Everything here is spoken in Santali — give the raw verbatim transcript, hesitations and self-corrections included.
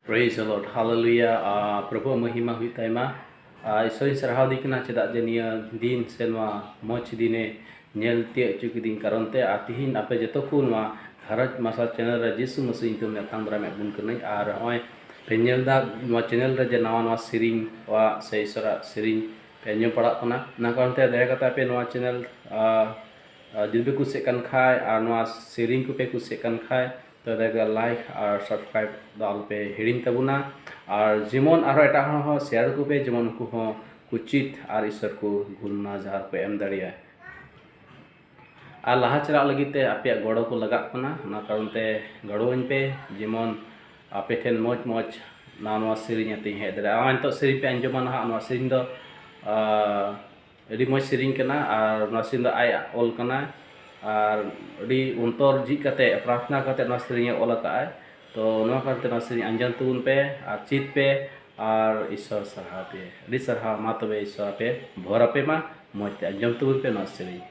Praise the Lord, hallelujah. ᱟᱨ ᱯᱨᱚᱵᱷᱩ ᱢᱚᱦᱤᱢᱟ ᱦᱩᱭᱩᱜ ᱛᱟᱭᱢᱟ᱾ ᱟᱨ ᱤᱥᱚᱨᱤᱧ ᱥᱟᱨᱦᱟᱣ ᱫᱤ ᱠᱟᱱᱟ, ᱪᱮᱫᱟᱜ ᱡᱮ ᱱᱤᱭᱟᱹ ᱫᱤᱱ ᱥᱮ ᱱᱚᱣᱟ ᱢᱚᱡᱽ ᱫᱤᱱᱮ ᱧᱮᱞ ᱛᱤᱭᱳᱜ ᱦᱚᱪᱚ ᱠᱤᱫᱤᱧ ᱠᱟᱨᱚᱱ ᱛᱮ᱾ ᱟᱨ ᱛᱤᱦᱤᱧ ᱟᱯᱮ ᱡᱚᱛᱚ ᱠᱚ ᱱᱚᱣᱟ ᱜᱷᱟᱨᱚᱸᱡᱽ ᱢᱟᱨᱥᱟᱞ ᱪᱮᱱᱮᱞ ᱨᱮ ᱡᱤᱥᱩ ᱢᱟᱹᱥᱤ ᱧᱩᱛᱩᱢ ᱛᱮ ᱟᱛᱟᱝ ᱫᱟᱨᱟᱢᱮᱫ ᱵᱚᱱ ᱠᱟᱹᱱᱟᱹᱧ᱾ ᱟᱨ ᱱᱚᱜᱼᱚᱭ ᱯᱮ ᱧᱮᱞ ᱮᱫᱟ ᱱᱚᱣᱟ ᱪᱮᱱᱮᱞ ᱨᱮ ᱡᱮ ᱱᱟᱣᱟ ᱱᱟᱣᱟ ᱥᱮᱨᱮᱧ ᱠᱚᱣᱟᱜ ᱥᱮ ᱤᱥᱚᱨᱟᱜ ᱥᱮᱨᱮᱧ ᱯᱮ ᱟᱸᱡᱚᱢ ᱯᱟᱲᱟᱜ ᱠᱟᱱᱟ᱾ ᱚᱱᱟ ᱠᱟᱨᱚᱱ ᱛᱮ ᱫᱟᱭᱟ ᱠᱟᱛᱮ ᱟᱯᱮ ᱱᱚᱣᱟ ᱪᱮᱱᱮᱞ, ᱟᱨ ᱡᱩᱫᱤ ᱯᱮ ᱠᱩᱥᱤᱭᱟᱜ ᱠᱟᱱ ᱠᱷᱟᱡ ᱟᱨ ᱱᱚᱣᱟ ᱥᱮᱨᱮᱧ ᱠᱚᱯᱮ ᱠᱩᱥᱤᱭᱟᱜ ᱠᱟᱱ ᱠᱷᱟᱡ, ᱛᱚ ᱫᱟᱭᱟ ᱠᱟᱛᱮ ᱞᱟᱭᱤᱠ ᱟᱨ ᱥᱟᱵᱥᱠᱨᱟᱭᱤᱵ ᱫᱚ ᱟᱞᱚᱯᱮ ᱦᱤᱲᱤᱧ ᱛᱟᱵᱚᱱᱟ᱾ ᱟᱨ ᱡᱮᱢᱚᱱ ᱟᱨᱦᱚᱸ ᱮᱴᱟᱜ ᱦᱚᱲ ᱦᱚᱸ ᱥᱮᱭᱟᱨ ᱠᱚᱯᱮ, ᱡᱮᱢᱚᱱ ᱩᱱᱠᱩ ᱦᱚᱸ ᱠᱚ ᱪᱮᱫ ᱟᱨ ᱤᱥᱚᱨ ᱠᱚ ᱜᱩᱱ ᱢᱟᱱᱟᱣ ᱡᱚᱦᱟᱨ ᱠᱚ ᱮᱢ ᱫᱟᱲᱮᱭᱟᱜᱼᱟ᱾ ᱟᱨ ᱞᱟᱦᱟ ᱪᱟᱞᱟᱜ ᱞᱟᱹᱜᱤᱫ ᱛᱮ ᱟᱯᱮᱭᱟᱜ ᱜᱚᱲᱚ ᱠᱚ ᱞᱟᱜᱟᱜ ᱠᱟᱱᱟ, ᱚᱱᱟ ᱠᱟᱨᱚᱱ ᱛᱮ ᱜᱚᱲᱚᱣᱟᱹᱧ ᱯᱮ, ᱡᱮᱢᱚᱱ ᱟᱯᱮ ᱴᱷᱮᱱ ᱢᱚᱡᱽ ᱢᱚᱡᱽ ᱱᱟᱣᱟ ᱱᱟᱣᱟ ᱥᱮᱨᱮᱧ ᱟᱛᱮᱧ ᱦᱮᱡ ᱫᱟᱲᱮᱭᱟᱜᱼᱟ᱾ ᱱᱚᱜᱼᱚᱭ ᱱᱤᱛᱚᱜ ᱥᱮᱨᱮᱧ ᱯᱮ ᱟᱸᱡᱚᱢᱟ ᱱᱟᱦᱟᱜ, ᱱᱚᱣᱟ ᱥᱮᱨᱮᱧ ᱫᱚ, ᱟᱨ ᱟᱹᱰᱤ ᱢᱚᱡᱽ ᱥᱮᱨᱮᱧ ᱠᱟᱱᱟ᱾ ᱟᱨ ᱱᱚᱣᱟ ᱥᱮᱨᱮᱧ ᱫᱚ ᱟᱡ ᱚᱞ ᱠᱟᱱᱟ᱾ ᱟᱨ ᱟᱹᱰᱤ ᱚᱱᱛᱚᱨ ᱡᱷᱤᱡ ᱠᱟᱛᱮ, ᱯᱨᱟᱨᱛᱷᱱᱟ ᱠᱟᱛᱮ ᱱᱚᱣᱟ ᱥᱮᱨᱮᱧᱮ ᱚᱞ ᱟᱠᱟᱫᱼᱟᱭ᱾ ᱛᱚ ᱱᱚᱣᱟ ᱠᱟᱨᱚᱱ ᱛᱮ ᱱᱚᱣᱟ ᱥᱮᱨᱮᱧ ᱟᱸᱡᱚᱢ ᱛᱟᱵᱚᱱ ᱯᱮ ᱟᱨ ᱪᱮᱫ ᱯᱮ ᱟᱨ ᱤᱥᱚᱨ ᱥᱟᱨᱦᱟᱣ ᱯᱮ᱾ ᱟᱹᱰᱤ ᱥᱟᱨᱦᱟᱣ᱾ ᱢᱟ ᱛᱚᱵᱮ ᱤᱥᱚᱨ ᱟᱯᱮ ᱵᱷᱚᱨ ᱟᱯᱮ ᱢᱟ, ᱢᱚᱡᱽ ᱛᱮ ᱟᱸᱡᱚᱢ ᱛᱟᱵᱚᱱ ᱯᱮ ᱱᱚᱣᱟ ᱥᱮᱨᱮᱧ᱾